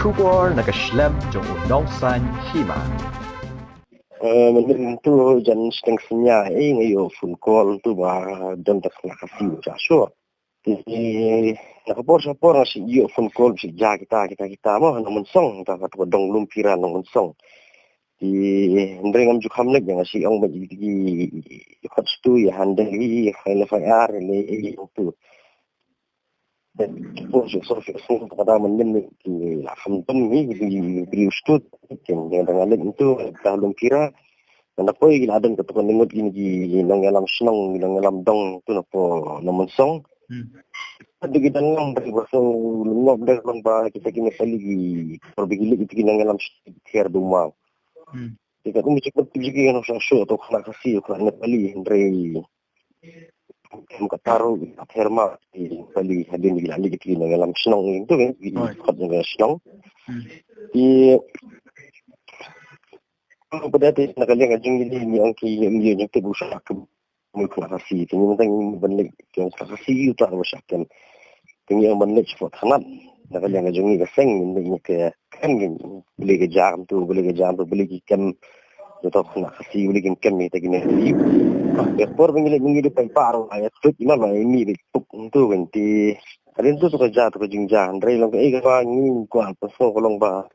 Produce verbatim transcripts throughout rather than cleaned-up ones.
Khubor na ka shlem jong u nongsan hima. Eh, mynhynnin tu jan sdang snya, eh, nga ïoh phone call tu ba don da khynnah Khasi u sha shuh. Te na ka por sha por nga shu ïoh phone call shu jia kita, kita, kita mo, Nongmynsong, ta ka tu ka dong Lumphira Nongmynsong. Te hynrei ngam ju kham leit, nga shu ong ba i, i, i, i khot stu, i handle i, i file F I R, i, i, i tu. Te ki por shu so shu so ka da mynhynnin ki la kham dom i, i, i briew stu, ki, ki dang leit tu, ta Lumphira. Ngan da poi ki la don ka tu ka ningut kine ki nongïalam shnong, ki nongïalam dong tu na po Nongmynsong. Hmm. Dei ki dang ngam dei ba shu lyngngoh dei long ba kita ki Nepali ki por ba ki leit kita ki nongïalam shnong ki thiar dum wow. Hmm. Te ka kum ki check ki nong shu shu tu khynnah Khasi, khynnah Nepali, hynrei kum ka taro ki thiar ma ki Nepali hadien ki la leit kita ki nongïalam shnong tu kan ki Oi. Khot nongïalam shnong. Hmm. Ki Pada te na ka liang ka jong ngi, ngi ong ki, ngi ong ki bu sha kem mu khynnah Khasi. Te ngi mynta ngi ban leit ki ong khynnah Khasi ïa uta bu sha kem. Te ngi ong ban leit shapoh thanat. Na ka liang ka jong ngi ka seng ngi leit ngi ka kem ngi. Balei ka jam tu, balei ka jam tu, balei ki kem. Ïa uta khynnah Khasi, balei ki kem ïa uta ki ne. Ïa por ba ngi leit ngi dei paidbah ruh, ïa tu ki ma ba ngi dei puk tu kan te. Hadien tu tu ka ja tu ka jingjia. Hynrei long ka ei ka ba ngi kwah pynshong ka long ba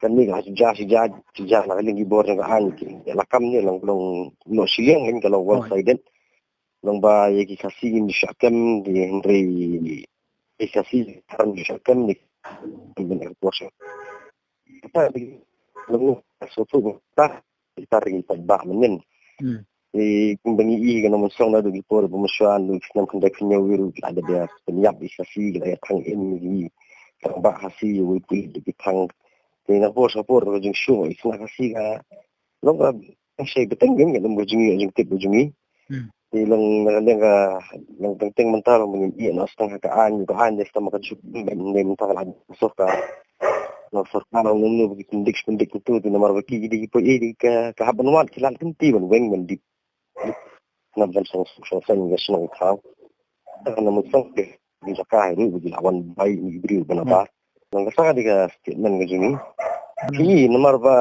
kane ka shu jia, shu jia, shu jia na ka liang ki bor jong ka aiñ ki. Ïa la kam ne long, long, long shiliang kan ka long one sided. Long ba ïa ki Khasi kin shu kem, ki hynrei ïa ki Khasi kan shu kem ne. Kata long so tu ta. Kita ri paidbah mynhynnin. Hmm. Te kumba ngi i ka Nongmynsong naduh ki por ba mynshuwa naduh ki snem khyndai khynñiaw ruh ki la da pynïap ïa ki Khasi, ki la ïa thang im ïa ki rangbah Khasi ïa uwei u pulit da ki thang. Te na por sha por ka jingshoh ïa ki khynnah Khasi ka long ka shai bteng ka long ka jingïoh jingtip ka jong ngi. Hmm. Te long na ka liang ka long teng teng mynta long ba ngim ïeh noh tang ha ka aiñ, ka aiñ dei tang ma ka juk ban ne mynta ka la sorkar. Long sorkar long nongno ba ki pyndik pyndik tu te namar ba ki dei ki poi eh dei ka ka hap ban wad ki lad kynti ban weng ban dip. Nang ban song song song song ka shnong thaw. Te na Nongmynsong te dei jaka ruh ba ki la wan bai ïa ki briew ban aba. Nang ka sa dei ka statement ka jong ngi. Ki namar ba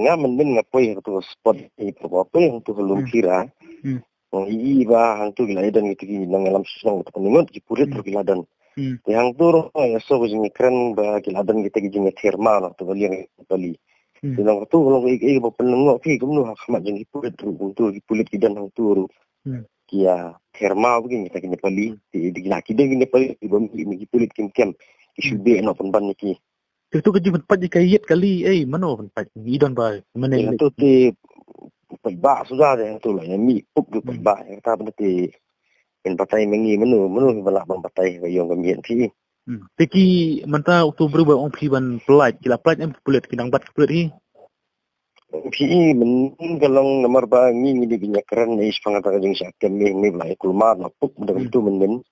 nga mynhynnin nga poi ha tu spot, i poi ha tu Lumphira. Hmm. Ong i ba hangtu ki la ïa don kita ki nongïalam shnong, kita ki ningut ki pulit ruh ki la don. Hmm. Te hangtu ruh ïa so ka jingkren ba ki la don kita ki jingïathiar ma na tu ka liang Nepali. Hmm. Te long tu long i, i ba pynlyngngoh phi kumno ha khmat jong ki pulit ruh, kumtu ki pulit ki don hangtu ruh. Hmm. Ki ïathiar ma ba ki kita ki Nepali. Te ki la ki don ki Nepali ki ba mih ki pulit kim kem. Ki shu beh noh pynban ïa ki. Te tu ka jingpynpait ïa ka ïit kali, ei, mano pynpait? I don ba mynne. Ïa tu te paidbah suda de tu la ïa mih puk tu paidbah ïa ta bynta te pynbatai ma ngi mano mano ba lah ban batai ka ïong ka miet phi. Hmm. Te ki mynta u tu briew ba ong phi ban pynlait, ki la pynlait em ki pulit, ki nang bat ki pulit hi? Phi i mynhynnin ka long namar ba ngi ngi dei ban ïakren ïa i shipang kata ka jingshah kem, ngi ngi ba la ïa kulmar na puk da kumtu mynhynnin.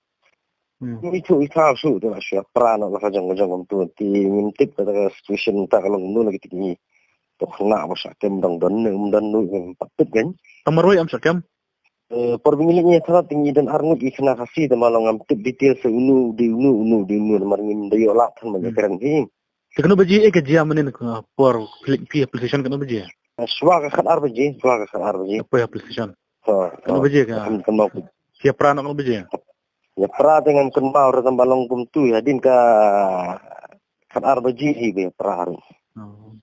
Hmm. Ngi tu i thaw shuh te la shu ïa pra noh la ka jong ka jong kumtu. Te ngim tip kata ka situation ta ka long kumno la ki tip ngi. To khynnah ba shah kem dang don ne um don ne ngim pat tip kan. Tang marwei am shah kem? Eh, por ba ngi leit ngi thaw te ngi don ar ngut ki khynnah Khasi te ma long ngam tip detail sa uno u dei uno, uno u dei uno namar ngim da ïoh lad than ban ïakren hi. Te kano baje eh ka jia mynhynnin ka por phi leit phi application kano baje? Shuwa ka khat ar baje, shuwa ka khat ar baje. Phi application. Ha, kano baje ka? Kam kam mau. Phi ïa pra noh kano baje? Ïa pra te ngam kynmaw re tang ba long kumtu ïa hadien ka khat ar baje hi ba ïa pra ruh. Oh.